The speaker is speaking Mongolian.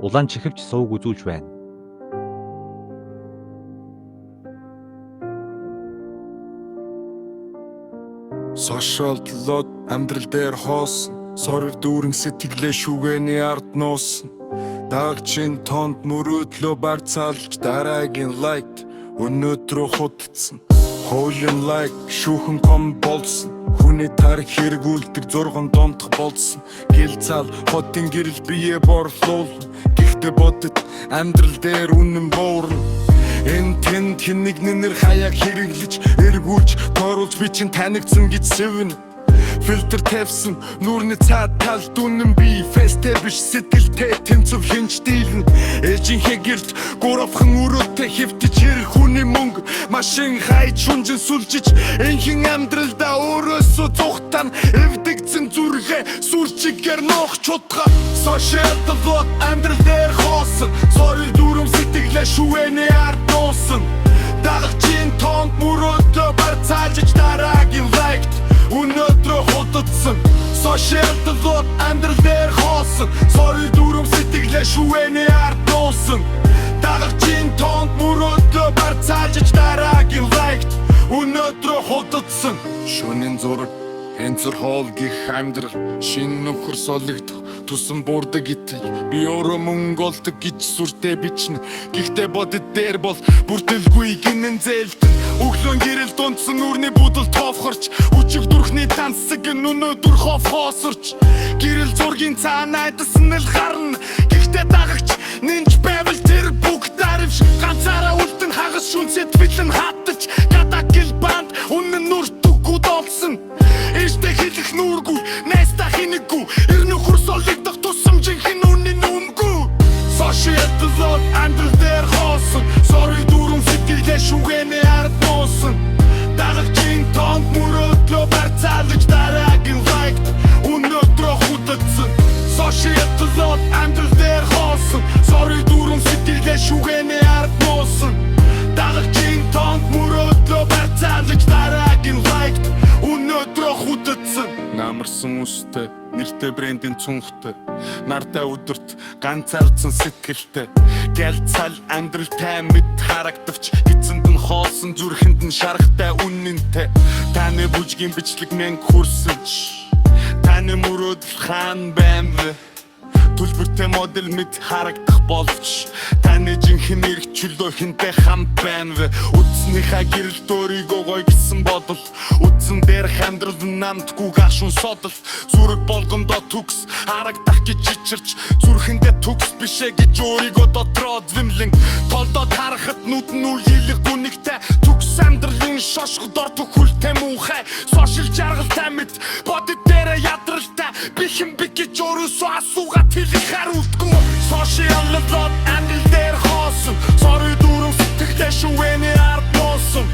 Улаан чихвч суваг үзүүлж байна. Сошиаллоод амьдрал дээр хоосон. Сорог дүүрэн сэтгэлээ шүгэний ард нуусан. Дагчин тонд мөрөөдлөө барцаалж дараагийн лайк өнөөдрөө хутцсан. Хоолын лайк шүүхэн ком болсон. Хүний тар хэрэгүүлдэг зурган донтох болсон. Гэл цал хотын гэрэл бие борлуулна. Гэхдээ бодит амьдрал дээр үнэн буурна. Энэ тэнд хинэг нэнэр хаяг хэрэглэж эргүүлж тойруулж би чинь танигдсан гэж сэвнэ. Фильтр тавьсан нүүрний цаад талд үнэн би фэстэй биш сэтгэлтэй тэмцв хинч дийлнэ. Ээжийнхээ гэрт гуравхан өрөөтэй хэвтэж ирэх хүний мөнгө машин хайж шүнжин сүлжиж энхэн амьдралдаа өөрөөсөө зүхтан эвдэгдсэн зүрхээ сүрчигээр нуух чутга. Сошиал амьдрал дээр хоосон. Сорил дүрм сэтгэлээ шүвэний ард нуусан. Дагагчийн тоонд мөрөөдлөө барцаалж дараагийн лайкт өнөөдрөө худалдсан. Сошиаллууд амьдрал дээр хоосон. Сорил дүрм сэтгэлээ шүвэний ард нуусан. Дагагчийн тоонд мөрөөдлөө барцаалж дараагийн лайкт өнөөдрөө худалдсан. Шөнийн зураг энцэр хоол гих амьдрал шин нөхөр солигдох тусан буурдаг итэл би өөрөө мөнгө олдог гэж сүртэй бичнэ. Гэхдээ бодит дээр бол бүртэлгүй гинэн зээлтэн. Өглөөн гэрэл дундсан нүрний будал тоовхорч өчиг дүрхний тансаг өнөөдөр хоф хоосорч гэрэл зургийн цаана айдас нь л гарна. Гэхдээ дагагч нинж байвал тэр бүгд дарвш ганцаараа үлдэн хагас шүн сэтгэл нь хатаж гадаг гэл банд үнэн нүртүггүй долсон. Ээжтэй хэлэх нүргүй найстаа хинэггүй эр нөхөр солигдох тусам жинхэнэ үнэн үнгүй. Сошиаллууд амьдрал дээр хоосон. Сорыг дүрм сэтгэлээ шүгэний ард нуусан. Дагагчийн тоонд мөрөөдлөө барцаалж дараагийн лайкт өнөөдрөө худалдсан. Сошиаллууд амьдрал дээр хоосон. Сорыг дүрм сэтгэлээ шүгэний ард нуусан. Дагагчийн тоонд мөрөөдлөө барцаалж дараагийн лайкт өнөөдрөө худалдсан. Намарсан үстэй нэртэй брендийн цүнхтэй нартай өдөрт ганцаардсан сэтгэлтэй гэл цал амьдралтай мэд харагдавч эцэнд нь хоосон зүрхэнд нь шарахтай үнэнтэй. Таны бүжгийн бичлэг мянга хүрсэн ч таны мөрөөдөл хаан байна вэ? Төлбөртэй модель мэд харагдах боловч таны жинхэнэ эрх чөлөө хэнтэй хамт байна вэ? Үдснийхаа гэрэл өөрийгөө гоё гэсэн бодол үдсэн дээрх амьдрал нь намтгүй гашуун содол. Зүрэг болгондоо төгс харагдах гэж чичирч зүрхэндээ төгс бишээ гэж өөрийгөө дотроо зэмлэн толдоод харахад нүд нь үеилэг гүнигтэй төгс амьдралын шошго дор төхөлтэй муухай сошиал жаргалтай мэт бодит дээрээ ядралтай би хэн бэ гэж өөрөөсөө асуугаад хэлэх хариултгүй. Сошиаллууд амьдрал дээр хоосон. Сорой дүрм сэтгэлээ шүвэний ард нуусан.